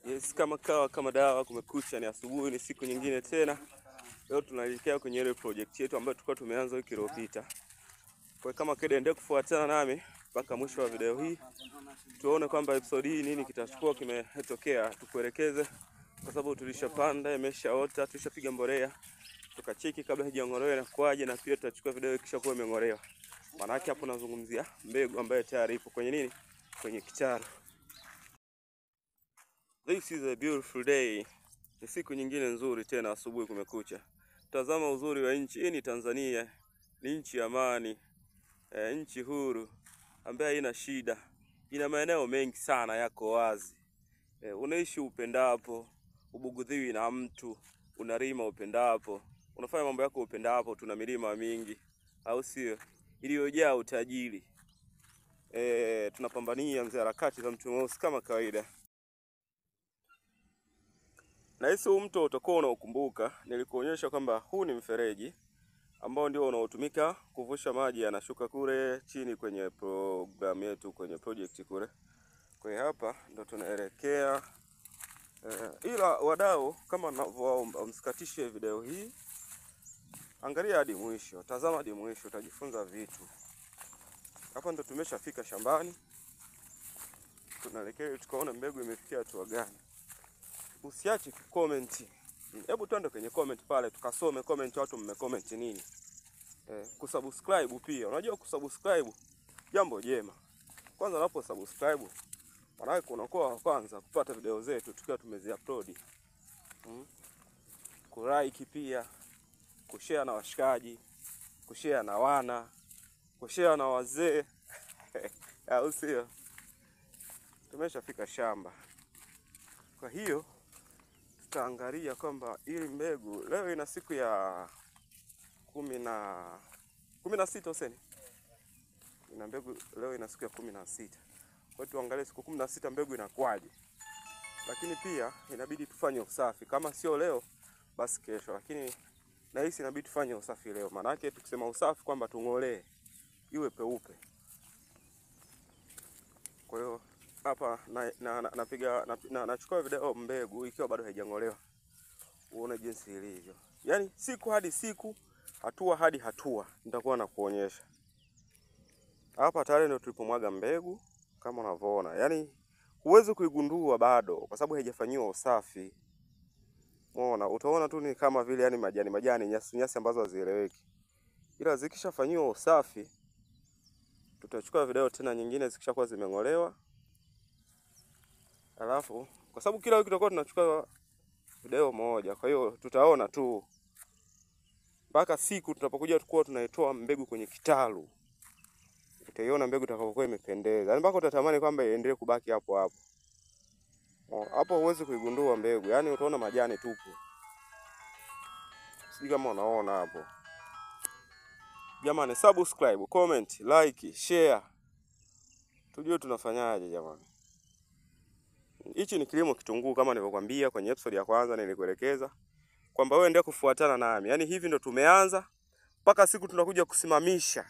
Yes, kama kawa kama dawa, kumekucha, ni asubuhi, ni siku nyingine tena. Leo tunaelekea kwenye ile project yetu ambayo tulikuwa tumeanza wiki iliyopita. Kwa kama kede, endelea kufuatana nami mpaka mwisho wa video hii, tuone kwamba episode hii nini kitachukua kimetokea, tukuelekeze, kwa sababu tulishapanda, imeshaota, tulishapiga mbolea, tukacheki kabla haijang'olewa na kuaje, na pia tutachukua video ikishakuwa imeng'olewa. Maana yake hapo nazungumzia mbegu ambayo tayari ipo kwenye nini, kwenye kitalu. This is a beautiful day. Ni siku nyingine nzuri tena, asubuhi kumekucha. Tazama uzuri wa nchi hii. Ni Tanzania, ni nchi ya amani, nchi huru ambayo haina shida. Ina maeneo mengi sana yako wazi. Unaishi upendapo, ubugudhiwi na mtu, unalima upendapo, unafanya mambo yako upendapo. Tuna milima mingi, au sio, iliyojaa utajiri. Tunapambania mzee, harakati za mtu mweusi kama kawaida. Na hisi huu mto utakuwa unaukumbuka, nilikuonyesha kwamba huu ni mfereji ambao ndio unaotumika kuvusha maji yanashuka kule chini kwenye program yetu, kwenye project kule. Kwa hiyo hapa ndo tunaelekea. Ila wadau, kama ninavyowaomba, msikatishe video hii, angalia hadi mwisho, tazama hadi mwisho, utajifunza vitu. Hapa ndo tumeshafika shambani, tunaelekea tukaona mbegu imefikia hatua gani. Usiache kucomment. Hebu twende kwenye comment pale tukasome comment, watu mmecomment nini. Kusubscribe pia. Unajua kusubscribe jambo jema. Kwanza unapo subscribe, maana unakuwa wa kwanza kupata video zetu tukiwa tumeziupload. Kulike pia, kushare na washikaji, kushare na wana, kushare na wazee. Au sio? Tumeshafika shamba. Kwa hiyo tutaangalia kwamba ili mbegu leo ina siku ya 16 useni. Ina mbegu leo ina siku ya 16. Kwa hiyo tuangalie siku 16 mbegu inakuaje. Lakini pia inabidi tufanye usafi. Kama sio leo basi kesho, lakini nahisi inabidi tufanye usafi leo. Maana yake tukisema usafi kwamba tung'olee iwe peupe. Kwa hiyo hapa napiga nachukua video mbegu ikiwa bado haijang'olewa, uone jinsi ilivyo. Yaani siku hadi siku, hatua hadi hatua nitakuwa nakuonyesha. Hapa tayari ndio tulipomwaga mbegu kama unavyoona. Yaani huwezi kuigundua bado kwa sababu haijafanyiwa usafi. Umeona, utaona tu ni kama vile yani majani majani, nyasi nyasi ambazo hazieleweki. Ila zikishafanyiwa usafi, tutachukua video tena nyingine zikishakuwa zimeng'olewa. Alafu kwa sababu kila wiki tutakuwa tunachukua video moja, kwa hiyo tutaona tu mpaka siku tutapokuja tukua tunaitoa mbegu kwenye kitalu. Utaiona mbegu itakapokuwa imependeza. Yaani mpaka utatamani kwamba iendelee kubaki hapo hapo. Hapo huwezi kuigundua mbegu. Yaani utaona majani tupu. Sijui kama unaona hapo. Jamani, subscribe, comment, like, share. Tujue tunafanyaje jamani. Hichi ni kilimo kitunguu kama nilivyokuambia kwenye episode ya kwanza nilikuelekeza kwamba wewe endelea kufuatana nami. Yaani hivi ndo tumeanza mpaka siku tunakuja kusimamisha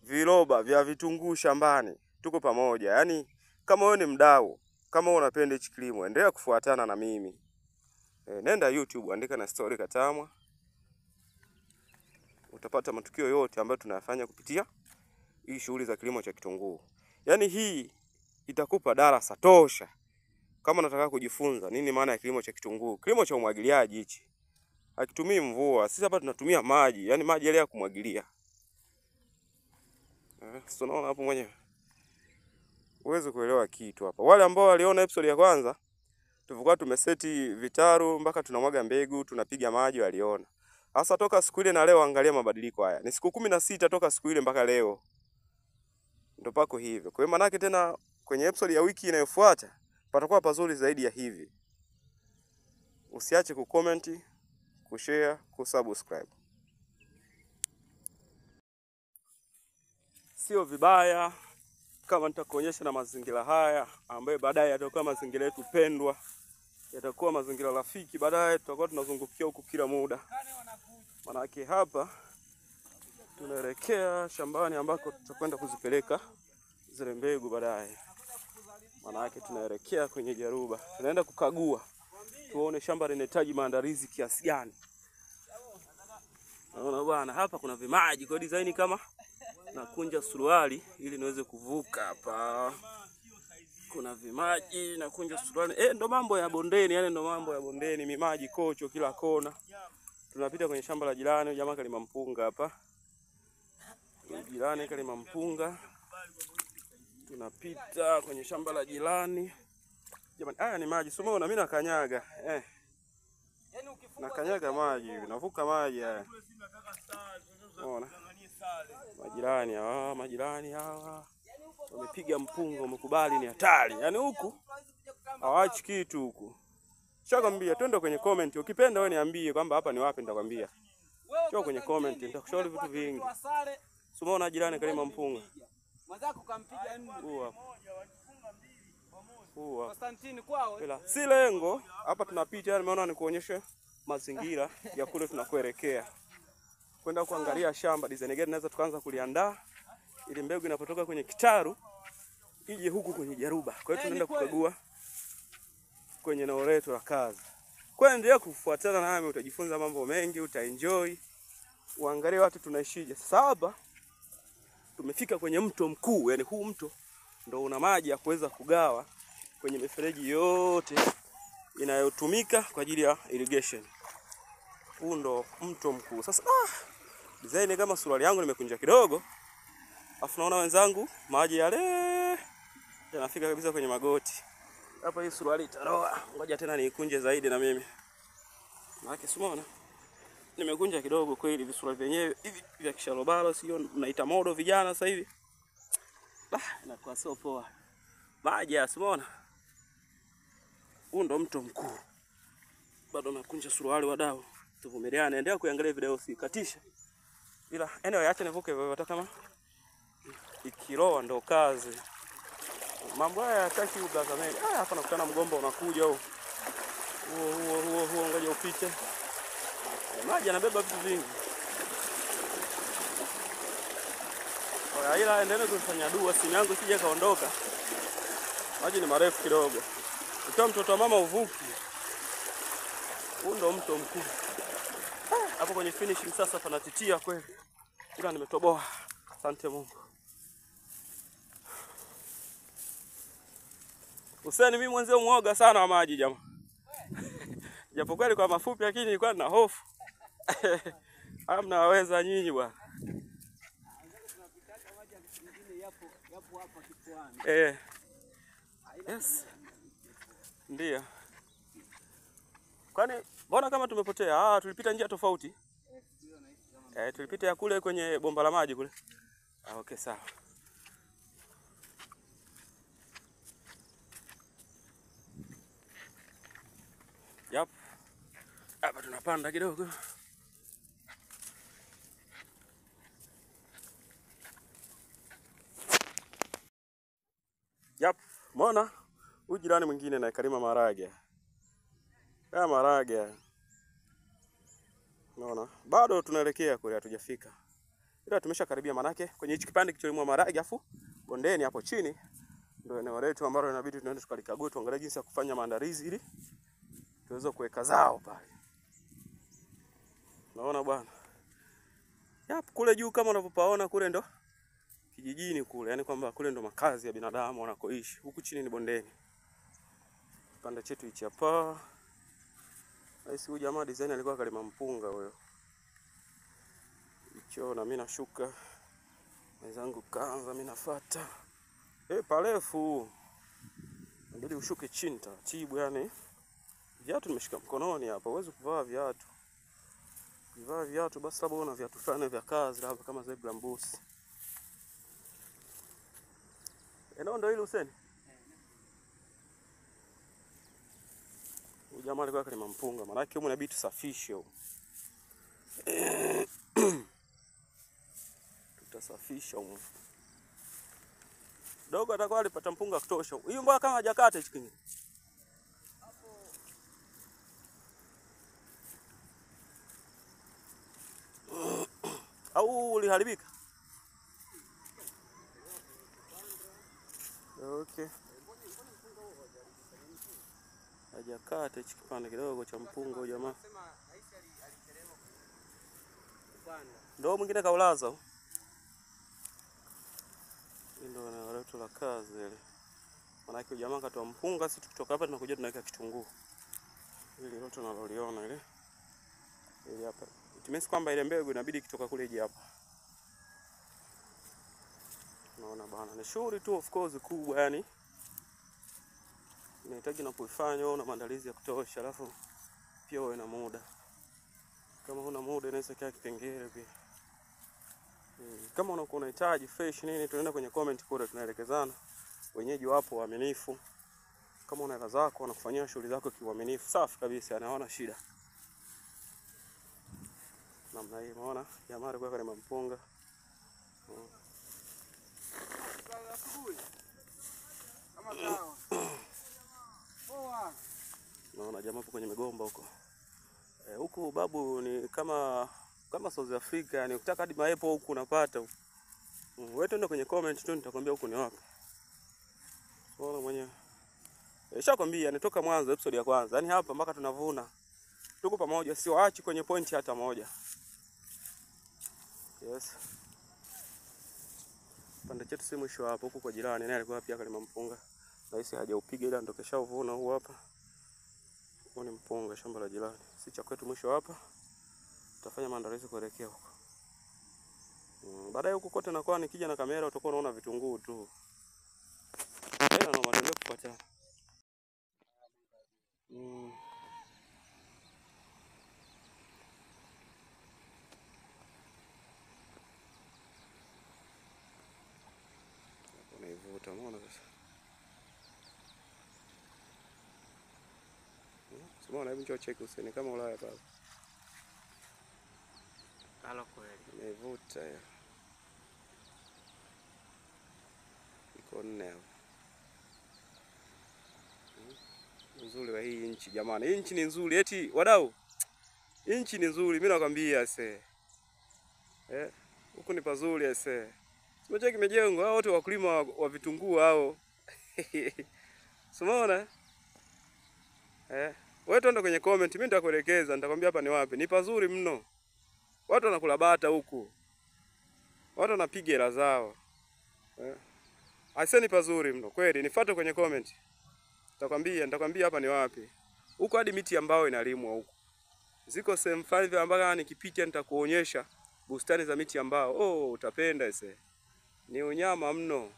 viroba vya vitunguu shambani. Tuko pamoja. Yaani kama wewe ni mdau, kama wewe unapenda hichi kilimo, endelea kufuatana na mimi. Nenda YouTube, andika na Story Katamwa. Utapata matukio yote ambayo tunayafanya kupitia hii shughuli za kilimo cha kitunguu. Yaani hii itakupa darasa tosha kama unataka kujifunza nini maana ya kilimo cha kitunguu. Kilimo cha umwagiliaji hichi hakitumii mvua. Sisi hapa tunatumia maji, yani maji yale ya kumwagilia. Sio, unaona hapo mwenyewe. Uweze kuelewa kitu hapa. Wale ambao waliona episode ya kwanza tulikuwa tumeseti vitaru mpaka tunamwaga mbegu, tunapiga maji, waliona. Sasa toka siku ile na leo angalia mabadiliko haya. Ni siku 16 toka siku ile mpaka leo. Ndio pako hivyo. Kwa hiyo maana yake tena kwenye episode ya wiki inayofuata patakuwa pazuri zaidi ya hivi. Usiache kucomment, kushare, kusubscribe. Sio vibaya kama nitakuonyesha na mazingira haya ambayo baadaye yatakuwa mazingira yetu pendwa, yatakuwa mazingira rafiki. Baadaye tutakuwa tunazungukia huku kila muda. Maana hapa tunaelekea shambani ambako tutakwenda kuzipeleka zile mbegu baadaye. Maana yake tunaelekea kwenye jaruba. Tunaenda kukagua. Tuone shamba linahitaji maandalizi kiasi gani. Naona bwana hapa kuna vimaji kwa design kama nakunja suruali ili niweze kuvuka hapa. Kuna vimaji nakunja suruali. Ndo mambo ya bondeni, yani ndo mambo ya bondeni, mimaji kocho kila kona. Tunapita kwenye shamba la jirani, jamaa kalima mpunga hapa. Jirani kalima mpunga. Tunapita kwenye shamba la jirani. Jamani, haya ni maji. Sio umeona mimi nakanyaga. Nakanyaga maji hivi, navuka maji haya. Unaona? Majirani hawa, majirani hawa. Wamepiga mpunga, wamekubali ni hatari. Yaani huku hawaachi kitu huku. Nishakwambia twende kwenye comment. Ukipenda wewe niambie kwamba hapa ni wapi, nitakwambia. Njoo kwenye comment, nitakushauri vitu vingi. Sio umeona jirani kalima mpunga. Mwenzako kampiga nne. Huu hapa. Huu hapa. Constantine kwao. Si lengo hapa tunapita, nimeona nikuonyeshe mazingira ya kule tunakoelekea. Kwenda kuangalia shamba design gani naweza tukaanza kuliandaa ili mbegu inapotoka kwenye kitaru ije huku kwenye jaruba. Kwa hiyo tunaenda kukagua kwenye eneo letu la kazi. Kwa hiyo endelea kufuatana nami, utajifunza mambo mengi, utaenjoy. Uangalie watu tunaishije. Sasa hapa tumefika kwenye mto mkuu, yani huu mto ndo una maji ya kuweza kugawa kwenye mifereji yote inayotumika kwa ajili ya irrigation. Huu ndo mto mkuu. Sasa design kama suruali yangu nimekunja kidogo. Afu naona wenzangu maji yale yanafika kabisa kwenye magoti. Hapa hii suruali itaroa. Ngoja tena niikunje zaidi na mimi. Maana si umeona? Nimekunja kidogo kweli visuruali vyenyewe hivi vya kisharobalo, sio mnaita modo vijana sasa hivi. Inakuwa sio poa. Maji si umeona? Huu ndo mto mkuu. Bado nakunja suruali wadau. Tuvumiliane, endelea kuangalia video usikatishe. Ila anyway acha nivuke hivyo hata kama ikiroa ndo kazi. Mambo haya hayataki ublaza. Hapa nakutana mgomba unakuja huo. Huo ngoja upite. Maji yanabeba vitu vingi. Ila endelee kufanya dua, simu yangu sije kaondoka. Maji ni marefu kidogo. Ukiwa mtoto wa mama uvuki. Huu ndo mto mkuu. Hapo kwenye finishing sasa panatitia kweli. Ila nimetoboa. Asante Mungu. Useni mimi mwenzio muoga sana wa maji jamaa. Japo kweli kwa mafupi lakini nilikuwa nina hofu. Hamnaweza nyinyi bwana. Yes. Ndio. Kwani mbona kama tumepotea? Tulipita njia tofauti. Tulipita ya kule kwenye bomba la maji kule. Okay sawa. Yep. Hapa tunapanda kidogo. Yep, mbona huyu jirani mwingine na kalima maharage. Haya maharage. Unaona? Bado tunaelekea kule, hatujafika. Ila tumeshakaribia manake kwenye hichi kipande kilicholimwa maharage afu bondeni hapo chini ndio eneo letu ambalo inabidi tunaenda tukalikague tuangalie jinsi ya kufanya maandalizi ili tuweze kuweka zao pale. Unaona bwana? Yap, kule juu kama unavyopaona kule ndo kijijini kule, yani kwamba kule ndo makazi ya binadamu wanakoishi. Huku chini ni bondeni. Kipande chetu hichi hapa. Basi huyu jamaa design alikuwa kalima mpunga huyo. Hicho na mimi nashuka. Wenzangu kaanza mimi nafuata. Parefu. Inabidi ushuke chini taratibu yani. Viatu nimeshika mkononi hapa, huwezi kuvaa viatu. Ukivaa viatu basi labda una viatu fulani vya kazi labda kama zebra mbusi. Eneo ndo hili Hussein. Huyu jamaa alikuwa kalima mpunga, maana yake humu inabidi tusafishe huko. Tutasafisha humu. Dogo atakuwa alipata mpunga kutosha. Hiyo mbona kama hajakata hichi kingine? Au uliharibika? Okay. Hajakata hichi kipande kidogo cha mpunga jamaa. Ndio mwingine kaulaza. Ndio na letu la kazi ile. Maana yake jamaa katoa mpunga, sisi tukitoka hapa tunakuja tunaweka kitunguu. Ile lote tunaloliona ile. Ile hapa. It means kwamba ile mbegu inabidi kitoka kule ije hapa. Unaona bana, ni shughuli tu of course kubwa yani. Inahitaji na kuifanya una maandalizi ya kutosha, alafu pia uwe na muda. Kama huna muda inaweza kaa kipengele pia. Kama unakuwa unahitaji fresh nini, tunaenda kwenye comment kule tunaelekezana. Wenyeji wapo waaminifu. Kama una hela zako wanakufanyia shughuli zako kiuaminifu, safi kabisa, anaona shida. Namna hii unaona jamaa alikuwa kama mpunga. Naona jamaa hapo kwenye migomba huko. Huku babu ni kama South Africa, yani ukitaka hadi maepo huku unapata. Wewe twende kwenye comment tu nitakwambia huku ni wapi. Unaona mwenyewe. Nishakwambia nitoka mwanzo episode ya kwanza. Yaani hapa mpaka tunavuna. Tuko pamoja, siwaachi kwenye point hata moja. Yes. Pande chetu si mwisho hapo, huku kwa jirani naye alikuwa pia kalima mpunga. Raisi hajaupiga ila ndo keshauvuna huu hapa. Huu ni mpunga shamba la jirani. Si cha kwetu mwisho hapa. Tutafanya maandalizi kuelekea huko. Baadaye huko kote nakuwa nikija na kamera utakuwa unaona vitunguu tu. Tena na matendo kufuatana. Unaivuta, umeona sasa? Umeona, hebu njoo check useni kama Ulaya baba. Halo kweli. Unaivuta hiyo. Iko nne hapo. Uzuri wa hii nchi jamani. Hii nchi ni nzuri eti wadau. Nchi ni nzuri, mimi nakwambia ase. Huku ni pazuri ase. Sio kimejengwa, hao wote wakulima wa vitunguu hao. Umeona? Wewe twende kwenye comment, mimi nitakuelekeza, nitakwambia hapa ni wapi. Ni pazuri mno. Watu wanakula bata huku. Watu wanapiga hela zao. Ase ni pazuri mno. Kweli, nifuate kwenye comment. Nitakwambia hapa ni wapi. Huko hadi miti ambayo inalimwa huku. Ziko sehemu fulani ambapo nikipita nitakuonyesha bustani za miti ambao utapenda ese. Ni unyama mno.